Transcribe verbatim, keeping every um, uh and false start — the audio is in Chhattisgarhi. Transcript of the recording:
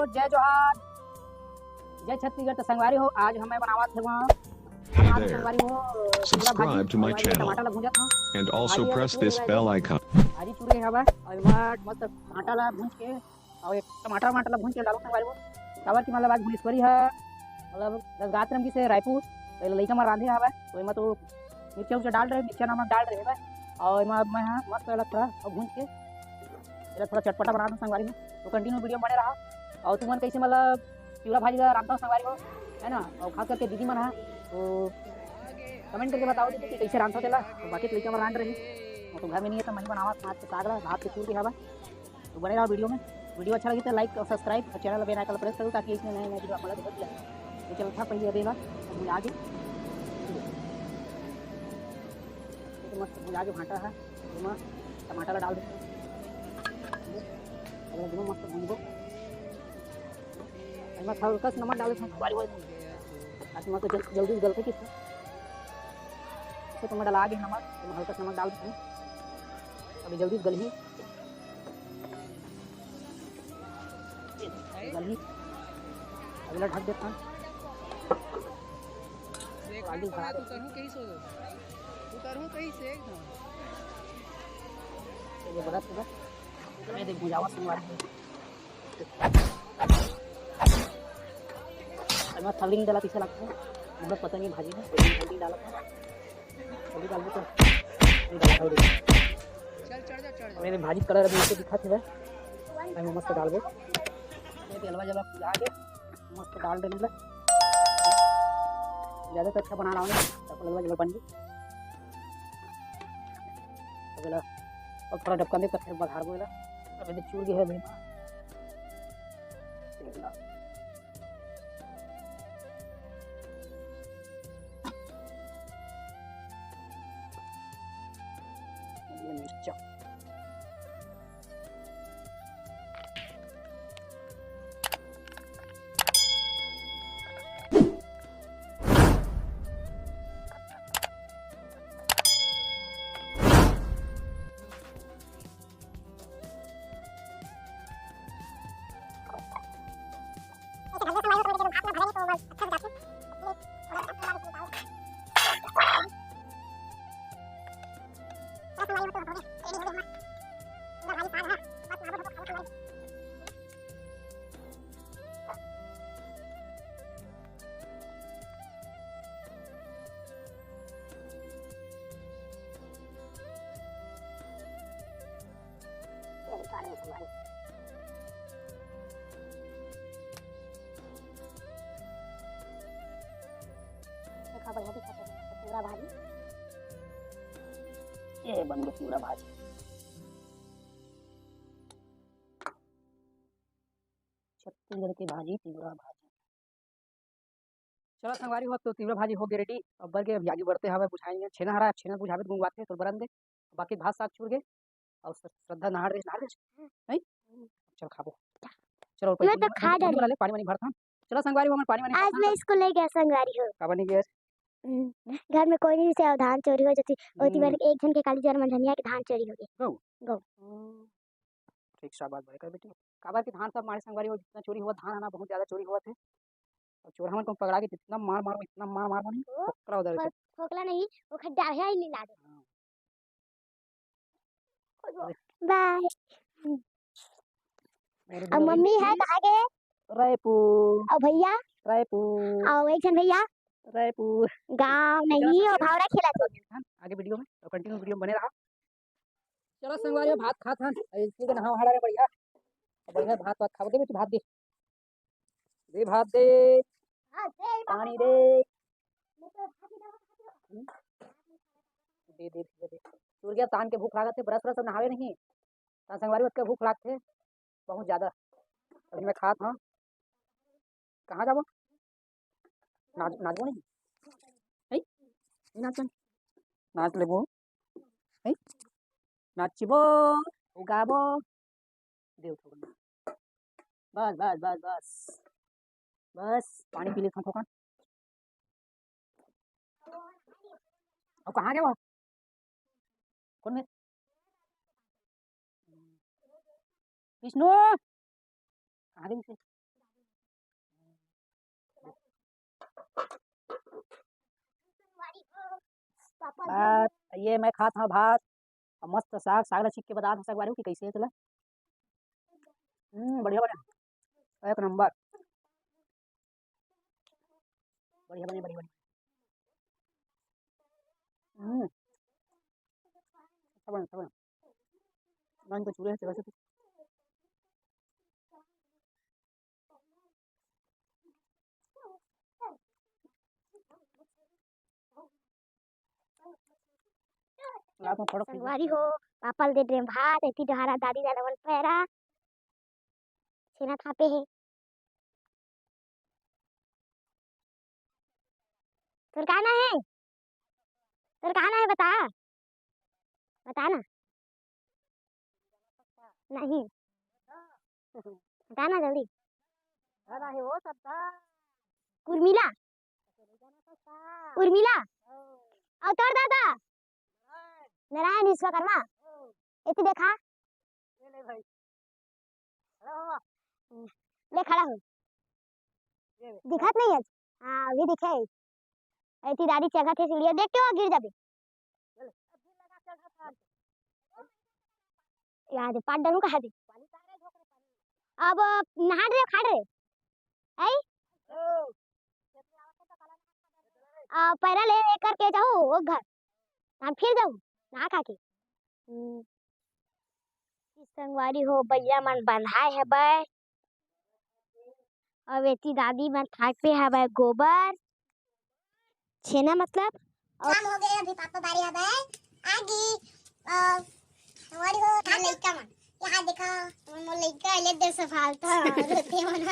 जय जोहार, जय छत्तीसगढ़। तो संगवारी हो, आज हमें बनावत हे वहाँ, आज संगवारी हो, अ, चूड़ा भाजी। Subscribe to my channel टमाटर ला भूंजत हूँ। And also press this bell icon। भाजी चूड़ गए हवा और वहाँ मस्त भाटा ला भूंज के और एक टमाटर वमाटर ला भूंज के डालो संगवारी हो। काबर कि मतलब आज भुनेश्वरी है, मतलब दस गात रंगी से रायपुर, पहले लइका मन रांधे हवा, तो एमा तो मिर्चा उर्चा डाल रहे, मिर्चा नमक डाल रहे हवा, और एमा अब मैं हाँ मस्त वाला थोड़ा और भूंज के एला थोड़ा चटपटा बना दूँ संगवारी हो। तो continue video में बने रहा। और तुमन कैसे मतलब चिवड़ा भाजी ला रांधता संगवारी हो, है ना? और खास करके दीदी मन हा तो comment करके बताओ दीदी कि कैसे रांधता तेला। तो बाकी तो लइका मन रांध रही, वो तो घर में नहीं है, तो मैं ही बनावा आज के साग ला, भात के चूर के हवा। तो बने रहो video में। Video अच्छा लगे तो like और subscribe और channel bell icon press करो, ताकि इसमें नए नए video आप लोग देख सकें। तो चलो था पहले अभी ना, अब आगे तो मस्त भुजा के भाटा है, तो मस्त टमाटर डाल देते हैं। अब एकदम मस्त भूंजो। एमा हल्का सा नमक डाल देते हैं, बारी बारी। ताकि मस्त जल-, जल्दी से गलते किस। तो मैं डाल आगे नमक, तो मैं हल्का सा नमक डाल देते हैं। अभी जल्दी से गलही। गलही। अभी ला ढक देता हूँ। आगे उतारू कहीं से, उतारू कहीं से एकदम। ये बड़ा पूरा। मैं देख बुझावा संगवारी। एमा हल्दी नहीं डाला, पीछे लगता है। मतलब पता नहीं भाजी में हल्दी डाला था। हल्दी डाल दो तो नहीं डाला हल्दी। चल, चढ़ जा, चढ़ जा। मेरे भाजी color अभी ऐसे दिखा थे। मैं मस्त डाल दे। ये तेलवा जला फुला के मस्त डाल देने लग। ज़्यादा तो अच्छा बना रहा हूँ, तो तेलवा जला बन गई। तो बोला, अब थोड़ा ढक्कन दे, तो फिर बघार बोला। अभी तो चूर गया है भाई। ये मिर्चा। देखा, बढ़िया दिखत हे पूरा भाजी। ये बन गया पूरा भाजी। छत्तीसगढ़ के भाजी, तिवरा भाजी। चलो संगवारी हो, तो तिवरा भाजी हो गए ready। अब बर के अभी आगे बढ़ते हवे, बुझाएंगे। छेना हरा, छेना बुझावे तो गुंगवाथे, तो बरन दे। बाकी भात साग चूर गए। और श्र-, श्रद्धा नहा रहे, नहा रहे? नहीं? चल खाबो। चलो, मैं तो खा डाली। पानी वानी भरता। चलो संगवारी हो, हमन पानी वानी आज भरता। मैं इसको ले गया संगवारी हो। काबर नहीं गया? हम्म, घर में कोई नहीं से धान चोरी हो जाती, ओती बर हम्म। एक झन के काली जर मंझनिया के धान चोरी हो गए। गौ? गौ। हम्म। ठीक, शाबाश भाई, कर बेटी। काबर के धान सब मारे संगवारी हो, जितना चोरी हुआ धान है ना, बहुत ज्यादा चोरी हुआ थे। और चोरहा मन को पकड़ा के इतना मार मारो, इतना मार मारो, नहीं, ओ, खोखला उधर से। खोखला नहीं, वो खड्डा है, ही ला दे। हाँ। अरे। बाय। मेरे अब मम्मी है, कहाँ गए? रायपुर। और भैया? रायपुर। और एक झन भैया? रायपुर। गाँव नहीं, और भावरा खेला थे। आगे video में, तो continue video में बने रहा। चलो संगवारी हो, भात खात हन। अरे, इसकी तो नहावा हड़ा रे बढ़िया। अब बढ़िया भात वात खाबो। दे बेटी, भात दे। दे भात दे। पानी दे। दे, दे, दे, दे। सूर्य तान के भूख लागत हे, brush व्रश नहावे नहीं। तान संगवारी हो, ओतके भूख लागथे। बहुत ज्यादा। अभी मैं खात हँव। कहाँ जाबो? नाच, नाचबो नहीं? हैं? नहीं नाचन? नाच लेबो। हैं? नाचबो, गाबो। देव थोकन। बस, बस, बस, बस। बस, पानी पी लेथन थोकन। अब कहाँ गे वो? कौन में? विष्णु! कहाँ गे विष्णु? भात, ये मैं खात हव भात, अउ मस्त साग, साग ला छील के बतात हव संगवारी हो कि कइसे हे तेला। हम्म, बढ़िया बने, एक नंबर। बढ़िया बने, बढ़िया बने। हम्म, अच्छा बने, अच्छा बने। नान को चूरे हे, चला से। लात में फड़क संगवारी हो, पापा ल दे रहे भात, एती डहारा दादी दादा मन पैरा छेना थापे हे। तोर का ना हे? तोर का ना हे, बता, बता ना। नहीं, बता ना जल्दी। उर्मिला, उर्मिला, अउ तोर दादा नारायण विश्वकर्मा। एती देखा। ले खड़ा हो। दिखत नहीं हे? हाँ, अभी दिखे। एती दादी चघत हे सीढ़िया, देख के वो गिर जाबे। यार, पाट डालू कहा दे। अब नहा रहे, खा रहे। आई? आ, पैरा ले, ले करके जाओ वो घर। हम फिर जाओ, नहा खा के। हम्म। संगवारी हो, बइला मन बंधाए हवय। अउ एती दादी मन थापे हवय गोबर, छेना मतलब। अउ शाम हो गए, अभी पापा बारी हवय आगी। अ, संगवारी हो, मोर लइका मन, यहाँ देखा, मोर लइका ले दे सफालता रोते मन ह।